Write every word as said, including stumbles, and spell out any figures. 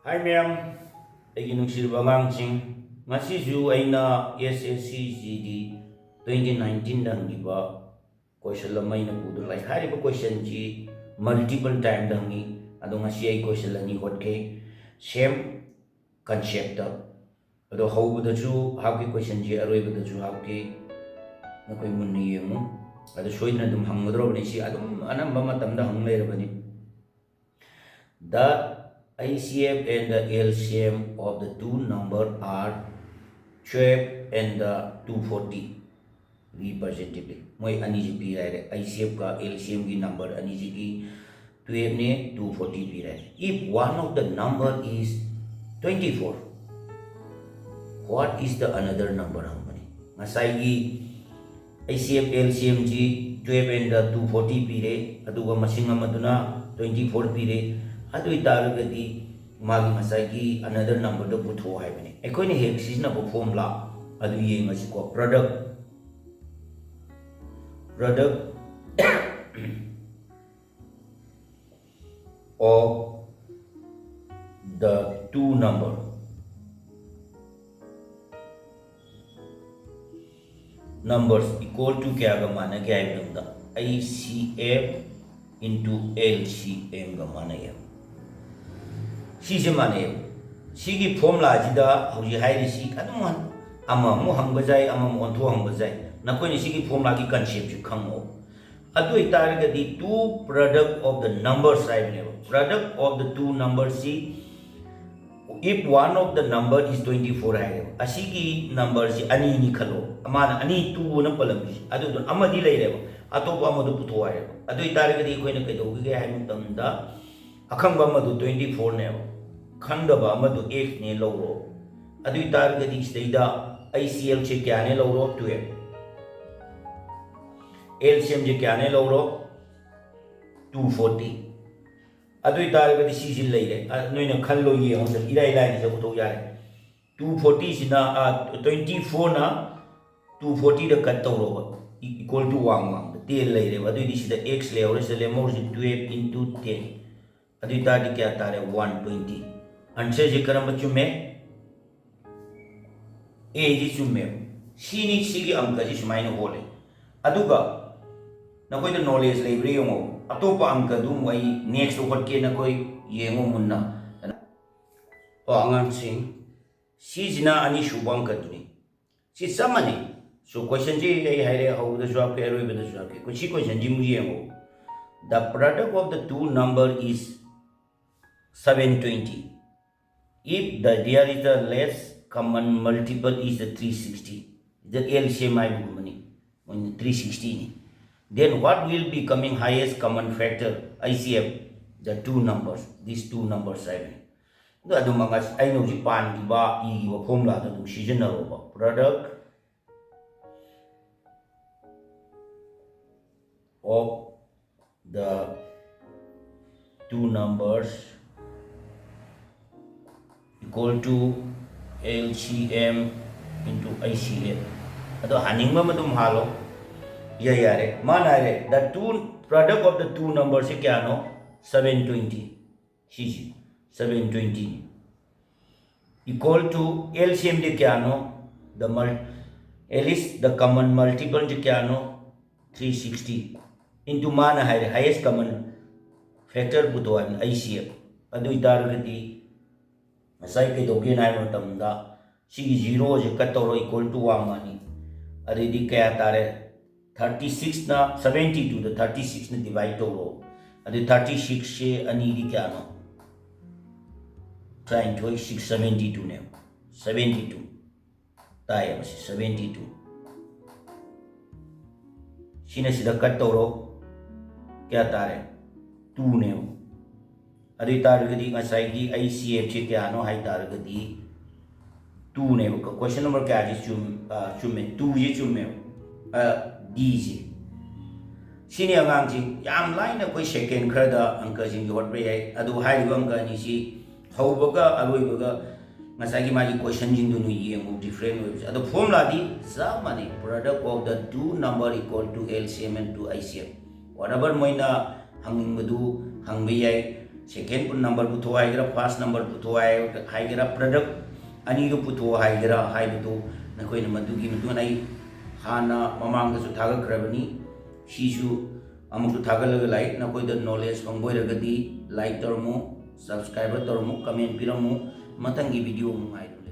ꯍꯥꯏ ꯃꯌꯥꯝ, ꯑꯩꯒꯤ ꯅꯨꯡꯁꯤꯔꯕ ꯑꯉꯥꯡꯁꯤꯡ, ꯉꯁꯤꯁꯨ ꯑꯩꯅ S S C G D twenty nineteen ꯗ ꯍꯪꯈꯤꯕ ꯀꯣꯏꯁꯟ ꯑꯃ ꯑꯩꯅ ꯄꯨꯗꯨꯅ ꯂꯥꯛꯏ꯫ ꯍꯥꯏꯔꯤꯕ ꯀꯣꯏꯁꯟꯁꯤ multiple time ꯗ ꯍꯪꯉꯤ꯫ ꯑꯗꯣ ꯉꯁꯤ ꯑꯩ ꯀꯣꯏꯁꯟ ꯑꯅꯤ ꯍꯣꯠꯀꯦ, same concept ꯇ꯫ ꯑꯗꯣ ꯍꯧꯕꯗꯁꯨ ꯍꯥꯞꯀꯦ ꯀꯣꯏꯁꯟꯁꯤ, ꯑꯔꯣꯏꯕꯗꯁꯨ ꯍꯥꯞꯀꯦ꯫ ꯅꯈꯣꯏ ꯃꯨꯟꯅ ꯌꯦꯡꯉꯨ꯫ ꯑꯗꯣ ꯁꯣꯏꯗꯅ ꯑꯗꯨꯝ ꯍꯪꯒꯗꯧꯔꯕꯅꯤ꯫ ꯁꯤ ꯑꯗꯨꯝ ꯑꯅꯝꯕ ꯃꯇꯝꯗ ꯍꯪ ꯂꯩꯔꯕꯅꯤ꯫ The H C F and the L C M of the two number are twelve and the two forty, representatively꯫ ꯃꯣꯏ ꯑꯅꯤꯁꯤ ꯄꯤꯔꯦ ꯍꯥꯏꯔꯦ꯫ H C F ꯀ L C M ꯒꯤ number ꯑꯅꯤꯁꯤꯒꯤ twelve ꯅꯦ, two forty ꯄꯤꯔꯦ꯫ If one of the number is twenty four, what is the another number ꯍꯪꯕꯅꯤ꯫ ꯉꯁꯥꯏꯒꯤ H C F L C M ꯁꯤ twelve and two forty ꯄꯤꯔꯦ, ꯑꯗꯨꯒ ꯃꯁꯤꯡ ꯑꯃꯗꯨꯅ twenty four ꯄꯤꯔꯦ꯫ ꯑꯗꯨ ꯑꯣꯏꯇꯥꯔꯒꯗꯤ ꯃꯥꯒꯤ ꯉꯁꯥꯏꯒꯤ another number ꯗꯣ ꯄꯨꯊꯣꯛꯑꯣ ꯍꯥꯏꯕꯅꯤ꯫ ꯑꯩꯈꯣꯏꯅ ꯍꯦꯛ ꯁꯤꯖꯤꯟꯅꯕ formula ꯑꯗꯨ ꯌꯦꯡꯉꯁꯤꯀꯣ꯫ Product, product of the two number, numbers equal to ꯀꯌꯥꯒ ꯃꯥꯟꯅꯒꯦ ꯍꯥꯏꯕ ꯃꯇꯝꯗ, H C F into L C M ꯒ ꯃꯥꯟꯅꯩꯌꯦꯕ꯫ ꯁꯤꯁꯦ ꯃꯥꯟꯅꯩꯌꯦꯕ꯫ ꯁꯤꯒꯤ formula ꯁꯤꯗ ꯍꯧꯖꯤꯛ ꯍꯥꯏꯔꯤꯁꯤ ꯑꯗꯨꯝ ꯑꯃ ꯑꯃꯨꯛ ꯍꯪꯕ ꯌꯥꯏ, ꯑꯃ ꯑꯃꯨꯛ ꯑꯣꯟꯊꯣꯛ ꯍꯪꯕ ꯌꯥꯏ꯫ ꯅꯈꯣꯏꯅ ꯁꯤꯒꯤ formula ꯒꯤ concept ꯁꯤ ꯈꯪꯉꯣ꯫ ꯑꯗꯨ ꯑꯣꯏꯇꯥꯔꯒꯗꯤ two product of the numbers ꯍꯥꯏꯕꯅꯦꯕ꯫ Product of the two numbers ꯁꯤ, if one of the number is twenty four ꯍꯥꯏꯔꯦꯕ꯫ ꯑꯁꯤꯒꯤ number ꯁꯤ ꯑꯅꯤꯅꯤ ꯈꯜꯂꯣ꯫ ꯃꯥꯅ ꯑꯅꯤ, two ꯑꯅ ꯄꯜꯂꯝꯃꯤꯁꯤ꯫ ꯑꯗꯨꯗꯨꯅ ꯑꯃꯗꯤ ꯂꯩꯔꯦꯕ꯫ ꯑꯇꯣꯞꯄ ꯑꯃꯗꯨ ꯄꯨꯊꯣꯛꯑꯣ ꯍꯥꯏꯔꯦꯕ꯫ ꯑꯗꯨ ꯑꯣꯏꯇꯥꯔꯒꯗꯤ ꯑꯩꯈꯣꯏꯅ ꯀꯩꯗꯧꯒꯦ ꯍꯥꯏꯕ ꯃꯇꯝꯗ, ꯑꯈꯪꯕ ꯑꯃꯗꯨ twenty four ꯅꯦꯕ, ꯈꯪꯗꯕ ꯑꯃꯗꯨ X ꯅꯦ ꯂꯧꯔꯣ꯫ ꯑꯗꯨ ꯑꯣꯏꯇꯥꯔꯒꯗꯤ ꯁꯤꯗꯩꯗ H C F ꯁꯦ ꯀꯌꯥꯅꯦ ꯂꯧꯔꯣ? Twelve꯫ L C M ꯁꯦ ꯀꯌꯥꯅꯦ ꯂꯧꯔꯣ? Two forty꯫ ꯑꯗꯨ ꯑꯣꯏꯇꯥꯔꯒꯗꯤ ꯁꯤꯁꯤ ꯂꯩꯔꯦ꯫ ꯑ, ꯅꯣꯏꯅ ꯈꯜꯂꯣ, ꯌꯦꯡꯉꯣ, ꯏꯔꯥꯏ ꯂꯥꯏꯅ ꯁꯤ ꯄꯨꯊꯣꯛ ꯌꯥꯔꯦ꯫ Two forty ꯁꯤꯅ, ꯑ, twenty four ꯅ two forty ꯗ cut ꯇꯧꯔꯣꯕ, ꯏ-, equal to ꯋꯥꯡ ꯋꯥꯡꯗ ten ꯂꯩꯔꯦꯕ꯫ ꯑꯗꯨꯑꯣꯏꯗꯤ ꯁꯤꯗ X ꯂꯩꯍꯧꯔꯦ, ꯁꯤꯗ ꯂꯦꯝꯍꯧꯔꯤꯁꯤ twelve into ten꯫ ꯑꯗꯨ ꯑꯣꯏꯇꯥꯔꯗꯤ ꯀꯌꯥ ꯇꯥꯔꯦ? One twenty꯫ ꯑꯟꯁꯔꯁꯦ ꯀꯔꯝꯕ ꯆꯨꯝꯃꯦ? ꯑꯦꯗꯤ ꯆꯨꯝꯃꯦꯕ꯫ ꯁꯤꯅꯤ, ꯁꯤꯒꯤ ꯑꯪꯀꯁꯤ ꯁꯨꯃꯥꯏꯅ ꯍꯣꯜꯂꯦ꯫ ꯑꯗꯨꯒ ꯅꯈꯣꯏꯗ ꯅꯣꯂꯦꯖ ꯂꯩꯕ꯭ꯔꯥ ꯌꯦꯡꯉꯣ꯫ ꯑꯇꯣꯞꯄ ꯑꯪꯀꯗꯨ ꯑꯃꯨꯛ ꯑꯩ ꯅꯦꯛꯁꯇ ꯍꯣꯠꯀꯦ, ꯅꯈꯣꯏ ꯌꯦꯡꯉꯣ ꯃꯨꯟꯅ꯫ ꯑꯣ, ꯑꯉꯥꯡꯁꯤꯡ, ꯁꯤꯁꯤꯅ ꯑꯅꯤꯁꯨꯕ ꯑꯪꯀꯗꯨꯅꯤ꯫ ꯁꯤ ꯆꯞ ꯃꯥꯟꯅꯩ꯫ ꯁꯣ ꯀꯣꯏꯁꯟꯁꯤ ꯑꯩ ꯍꯥꯏꯔꯦ, ꯍꯧꯕꯗꯁꯨ ꯍꯥꯞꯀꯦ, ꯑꯔꯣꯏꯕꯗꯁꯨ ꯍꯥꯞꯀꯦ꯫ ꯁꯤ ꯀꯣꯏꯁꯟꯁꯤ ꯑꯃꯨꯛ ꯌꯦꯡꯉꯣ꯫ The product of the two number is seven twenty. If the, there is the less common multiple is the three sixty, the L C M ꯍꯥꯏꯕꯒꯨꯝꯕꯅꯤ, ꯃꯣꯏꯅ three sixty ꯅꯤ꯫ Then what will becoming highest common factor, I C F, the two numbers, these two numbers ꯍꯥꯏꯕꯅꯤ꯫ ꯑꯗꯣ ꯑꯗꯨꯝ ꯑꯩꯅ ꯍꯧꯖꯤꯛ ꯄꯥꯟꯈꯤꯕ, ꯏꯈꯤꯕ ꯐꯣꯔꯃꯨꯂꯥꯗꯣ ꯑꯗꯨꯝ ꯁꯤꯖꯤꯟꯅꯔꯣꯕ꯫ Product of the two numbers equal to L C M into I C F. ꯑꯗꯣ ꯍꯥꯟꯅꯤꯡꯕ ꯑꯃ ꯑꯗꯨꯝ ꯍꯥꯜꯂꯣ꯫ ꯌꯥ, ꯌꯥꯔꯦ꯫ ꯃꯥꯅ ꯍꯥꯏꯔꯦ, the two, product of the two number ꯁꯤ ꯀꯌꯥꯅꯣ? Seven twenty꯫ ꯁꯤꯁꯤ seven twenty equal to L C M ꯗꯤ ꯀꯌꯥꯅꯣ? The mul-, at least the common multiple ꯗꯤ ꯀꯌꯥꯅꯣ? Three sixty into ꯃꯥꯅ ꯍꯥꯏꯔꯦ highest common factor ꯄꯨꯊꯣꯛꯑꯣ ꯍꯥꯏꯕꯅꯤ, I C F꯫ ꯑꯗꯨ ꯑꯣꯏꯇꯥꯔꯒꯗꯤ ꯉꯁꯥꯏ ꯀꯩꯗꯧꯒꯦꯅ ꯍꯥꯏꯕ ꯃꯇꯝꯗ ꯁꯤꯒꯤ ꯖꯤꯔꯣꯁꯦ ꯀꯠ ꯇꯧꯔꯣ, equal to ꯋꯥꯡꯃꯅꯤ꯫ ꯑꯗꯩꯗꯤ ꯀꯌꯥ ꯇꯥꯔꯦ? Thirty sixꯅ seventy twoꯗ thirty sixꯅ divide ꯇꯧꯔꯣ꯫ ꯑꯗꯨ thirty sixꯁꯦ ꯑꯅꯤꯗꯤ ꯀꯌꯥꯅꯣ? ꯇꯔꯥꯅꯤꯊꯣꯏ, six seventy twoꯅꯦꯕ꯫ Seventy two ꯇꯥꯏꯌꯦꯕ ꯁꯤ, seventy two꯫ ꯁꯤꯅ ꯁꯤꯗ ꯀꯠ ꯇꯧꯔꯣ꯫ ꯀꯌꯥ ꯇꯥꯔꯦ? Twoꯅꯦꯕ꯫ ꯑꯗꯨ ꯑꯣꯏ ꯇꯥꯔꯒꯗꯤ ꯉꯁꯥꯏꯒꯤ I C F ꯁꯤ ꯀꯌꯥꯅꯣ ꯍꯥꯏ ꯇꯥꯔꯒꯗꯤ twoꯅꯦꯕ꯫ Question number ꯀꯌꯥꯁꯤ ꯆꯨꯝ-, ꯑ, ꯆꯨꯝꯃꯦ? Twoꯁꯤ ꯆꯨꯝꯃꯦꯕ꯫ ꯑ, Dꯁꯤ꯫ ꯁꯤꯅꯤ ꯑꯉꯥꯡꯁꯤꯡ, ꯌꯥꯝ ꯂꯥꯏꯅ ꯑꯩꯈꯣꯏ second ꯈꯔꯗ ꯑꯪꯀꯁꯤꯡꯁꯤ ꯍꯣꯠꯄ ꯌꯥꯏ꯫ ꯑꯗꯨ ꯍꯥꯏꯔꯤꯕ ꯑꯪꯀ ꯑꯅꯤꯁꯤ ꯍꯧꯕꯒ ꯑꯔꯣꯏꯕꯒ ꯉꯁꯥꯏꯒꯤ ꯃꯥꯒꯤ questionꯁꯤꯡꯗꯨ ꯅꯣꯏ ꯌꯦꯡꯉꯨ, different ꯑꯣꯏꯕꯁꯦ꯫ ꯑꯗꯣ formulaꯗꯤ ꯆꯞ ꯃꯥꯟꯅꯩ, product of the two number equal to L C M into I C F꯫ Whatever ꯃꯣꯏꯅ ꯍꯪꯅꯤꯡꯕꯗꯨ ꯍꯪꯕ ꯌꯥꯏ꯫ second number ꯄꯨꯊꯣꯛꯑꯣ ꯍꯥꯏꯒꯦꯔꯥ, first number ꯄꯨꯊꯣꯛꯑꯣ ꯍꯥꯏ-, ꯍꯥꯏꯒꯦꯔꯥ, product ꯑꯅꯤꯗꯨ ꯄꯨꯊꯣꯛꯑꯣ ꯍꯥꯏꯒꯦꯔꯥ ꯍꯥꯏꯕꯗꯨ ꯅꯈꯣꯏꯅ ꯃꯗꯨꯒꯤ ꯃꯇꯨꯡ ꯏꯟꯅ ꯑꯩ ꯍꯥꯟꯅ ꯃꯃꯥꯡꯗꯁꯨ ꯊꯥꯒꯠꯈ꯭ꯔꯕꯅꯤ꯫ ꯁꯤꯁꯨ ꯑꯃꯨꯛꯁꯨ ꯊꯥꯒꯠꯂꯒ ꯂꯥꯛꯏ꯫ ꯅꯈꯣꯏꯗ knowledge ꯐꯪꯕ ꯑꯣꯏꯔꯒꯗꯤ like ꯇꯧꯔꯝꯃꯨ, subscribe ꯇꯧꯔꯝꯃꯨ, comment ꯄꯤꯔꯝꯃꯨ꯫ ꯃꯊꯪꯒꯤ video ꯑꯃꯨꯛ ꯉꯥꯏꯔꯝꯃꯨ꯫